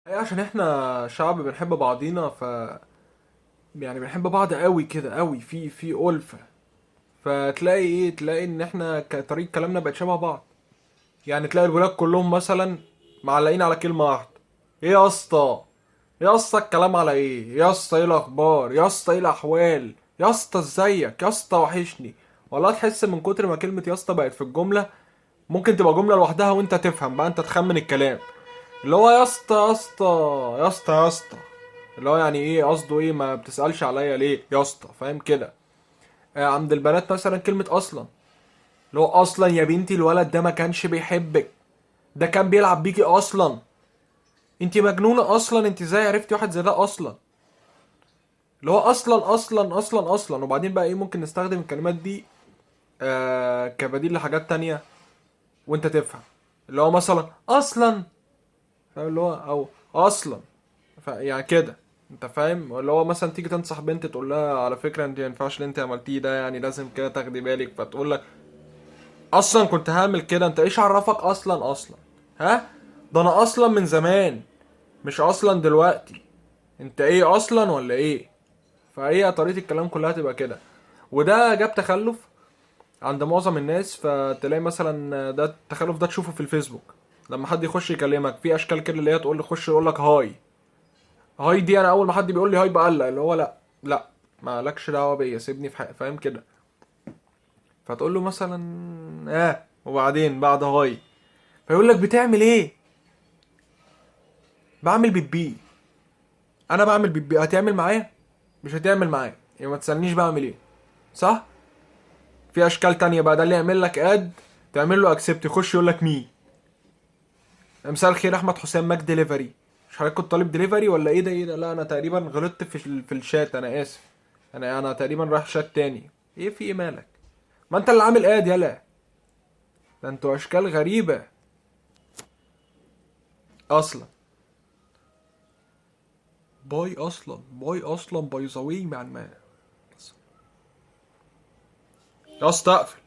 هي عشان احنا شعب بنحب بعضينا، يعني بنحب بعض قوي كده قوي، في ألفة. فتلاقي ايه، تلاقي ان احنا كطريقة كلامنا بقت شبه بعض. يعني تلاقي الولاد كلهم مثلا معلقين على كلمة واحدة: ايه يا اسطى، يا اسطى الكلام على ايه، يا اسطى ايه الاخبار، يا اسطى ايه الاحوال، يا اسطى ازيك، يا اسطى وحشني. والله تحس من كتر ما كلمة يا اسطى بقت في الجملة، ممكن تبقى جملة لوحدها وانت تفهم بقى، انت تخمن الكلام. اللي هو يا اسطى يا اسطى يا اسطى يا اسطى، اللي هو يعني ايه قصده، ايه ما بتسألش عليا ليه يا اسطى، فاهم كده؟ عند البنات مثلا كلمة اصلا، اللي هو اصلا يا بنتي الولد ده ما كانش بيحبك، ده كان بيلعب بيكي اصلا، انت مجنونة اصلا، انت ازاي عرفتي واحد زي ده اصلا، اللي هو اصلا اصلا اصلا اصلا. وبعدين بقى ايه، ممكن نستخدم الكلمات دي كبديل لحاجات تانية وانت تفهم. اللي هو مثلا اصلا، فاهم اللي هو، او اصلا، يعني كده انت فاهم. اللي هو مثلا تيجي تنصح بنت تقول لها على فكرة انت ما ينفعش اللي انت عملتيه ده، يعني لازم كده تاخدي بالك، فتقول لك اصلا كنت هعمل كده، انت ايش عرفك اصلا اصلا، ها، ده انا اصلا من زمان، مش اصلا دلوقتي، انت ايه اصلا ولا ايه؟ فهي طريقه الكلام كلها تبقى كده، وده جاب تخلف عند معظم الناس. فتلاقي مثلا ده التخلف ده تشوفه في الفيسبوك، لما حد يخش يكلمك في اشكال كده اللي هي تقول لي خش يقول لك hi. hi دي انا اول ما حد بيقول لي hi بقلق، اللي هو لا لا، ما لكش دعوه بيا، سيبني في حق، فاهم كده؟ فتقول له مثلا اه، وبعدين بعد hi فيقول لك بتعمل ايه؟ بعمل بيبي، انا بعمل بيبي، هتعمل معايا؟ مش هتعمل معايا، يعني ما تسالنيش بعمل ايه، صح؟ في اشكال تانية بقى، ده اللي يعمل لك add تعمل له accept يخش يقول لك مين؟ مساء الخير احمد حسام ماك دليفري، مش حضرتك كنت طالب دليفري ولا ايه ده؟ ايه ده؟ لا انا تقريبا غلطت في الشات، انا اسف، انا تقريبا رايح شات تاني. ايه في ايه مالك؟ ما انت اللي عامل add، يلا. ده انتوا اشكال غريبة اصلا. bye اصلا، bye اصلا، by the way مع الماء. يا اسطى اقفل.